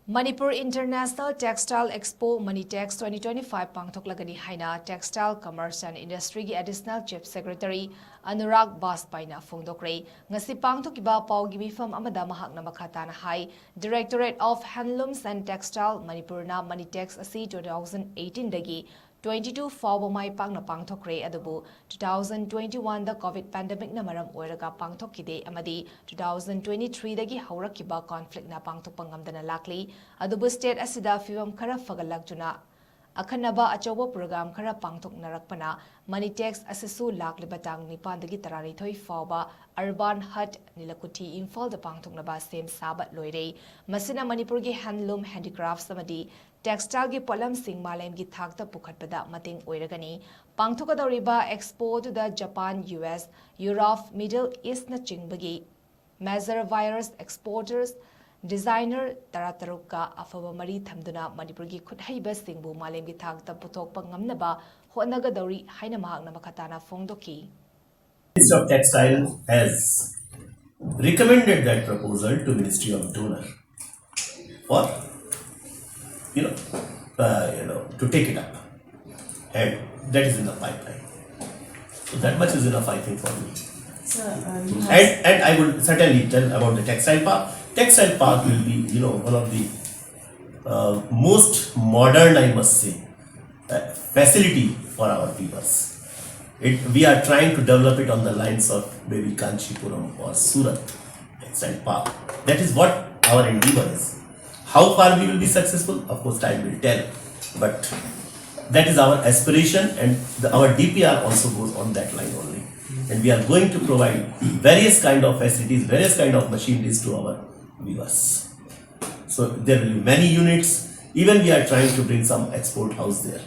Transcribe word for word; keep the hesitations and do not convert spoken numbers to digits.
Manipur International Textile Expo, Manitex twenty twenty-five ꯄꯥꯡꯊꯣꯛꯂꯒꯅꯤ ꯍꯥꯏꯅ Textile Commerce and Industryꯒꯤ Additional Chief Secretary Anurag ꯕꯥꯖꯄꯥꯏꯅ ꯐꯣꯡꯗꯣꯛꯈ꯭ꯔꯦ꯫ ꯉꯁꯤ ꯄꯥꯡꯊꯣꯛꯈꯤꯕ ꯄꯥꯎꯒꯤ ꯃꯤꯐꯝ ꯑꯃꯗ ꯃꯍꯥꯛꯅ ꯃꯈꯥ ꯇꯥꯅ ꯍꯥꯏ, Directorate of Handlooms and Textile ꯃꯅꯤꯄꯨꯔꯅ Manitex ꯑꯁꯤ two thousand eighteenꯗꯒꯤ twenty-two ꯐꯥꯎꯕ ꯃꯥꯏ ꯄꯥꯛꯅ ꯄꯥꯡꯊꯣꯛꯈ꯭ꯔꯦ꯫ ꯑꯗꯨꯕꯨ two thousand twenty-oneꯗ COVID pandemicꯅ ꯃꯔꯝ ꯑꯣꯏꯔꯒ ꯄꯥꯡꯊꯣꯛꯈꯤꯗꯦ ꯑꯃꯗꯤ two thousand twenty-threeꯗꯒꯤ ꯍꯧꯔꯛꯈꯤꯕ conflictꯅ ꯄꯥꯡꯊꯣꯛꯄ ꯉꯝꯗꯅ ꯂꯥꯛꯂꯤ꯫ ꯑꯗꯨꯕꯨ state ꯑꯁꯤꯗ ꯐꯤꯕꯝ ꯈꯔ ꯐꯒꯠꯂꯛꯇꯨꯅ ꯑꯈꯟꯅꯕ ꯑꯆꯧꯕ program ꯈꯔ ꯄꯥꯡꯊꯣꯛꯅꯔꯛꯄꯅ Manitex ꯑꯁꯤꯁꯨ ꯂꯥꯛꯂꯤꯕ ꯇꯥꯡ ꯅꯤꯄꯥꯟꯗꯒꯤ ꯇꯔꯥꯅꯤꯊꯣꯏ ꯐꯥꯎꯕ Urban Hut ꯅꯤꯂꯀꯨꯊꯤ ꯏꯝꯐꯥꯜꯗ ꯄꯥꯡꯊꯣꯛꯅꯕ ꯁꯦꯝ ꯁꯥꯕ ꯂꯣꯏꯔꯦ꯫ ꯃꯁꯤꯅ ꯃꯅꯤꯄꯨꯔꯒꯤ handloom, handicrafts ꯑꯃꯗꯤ textileꯒꯤ ꯄꯣꯠꯂꯝꯁꯤꯡ ꯃꯥꯂꯦꯝꯒꯤ ꯊꯥꯛꯇ ꯄꯨꯈꯠꯄꯗ ꯃꯇꯦꯡ ꯑꯣꯏꯔꯒꯅꯤ꯫ ꯄꯥꯡꯊꯣꯛꯀꯗꯧꯔꯤꯕ expo ꯑꯗꯨꯗ Japan, U S, Europe, Middle Eastꯅꯆꯤꯡꯕꯒꯤ major buyers, exporters, designer ꯇꯔꯥꯇꯔꯨꯛꯀ ꯑꯐꯕ ꯃꯔꯤ ꯊꯝꯗꯨꯅ ꯃꯅꯤꯄꯨꯔꯒꯤ ꯈꯨꯠꯍꯩꯕꯁꯤꯡꯕꯨ ꯃꯥꯂꯦꯝꯒꯤ ꯊꯥꯛꯇ ꯄꯨꯊꯣꯛꯄ ꯉꯝꯅꯕ ꯍꯣꯠꯅꯒꯗꯧꯔꯤ ꯍꯥꯏꯅ ꯃꯍꯥꯛꯅ ꯃꯈꯥ ꯇꯥꯅ ꯐꯣꯡꯗꯣꯛꯈꯤ꯫ Ministry of Textile has recommended that proposal to Ministry of Donor for, you know, uh, you know, to take it up, and that is in the pipeline. So that much is enough, I think, for me. Sir, uh, you And have, and I will certainly tell about the textile park. Textile park will be, you know, one of the uh, most modern, I must say, uh, facility for our weavers. It, we are trying to develop it on the lines of maybe Kanchipuram or Surat textile park. That is what our endeavor is. How far we will be successful, of course, time will tell. But that is our aspiration, and the, our D P R also goes on that line only. And we are going to provide various kind of facilities, various kind of machineries to our weavers. So there will be many units. Even we are trying to bring some export house there.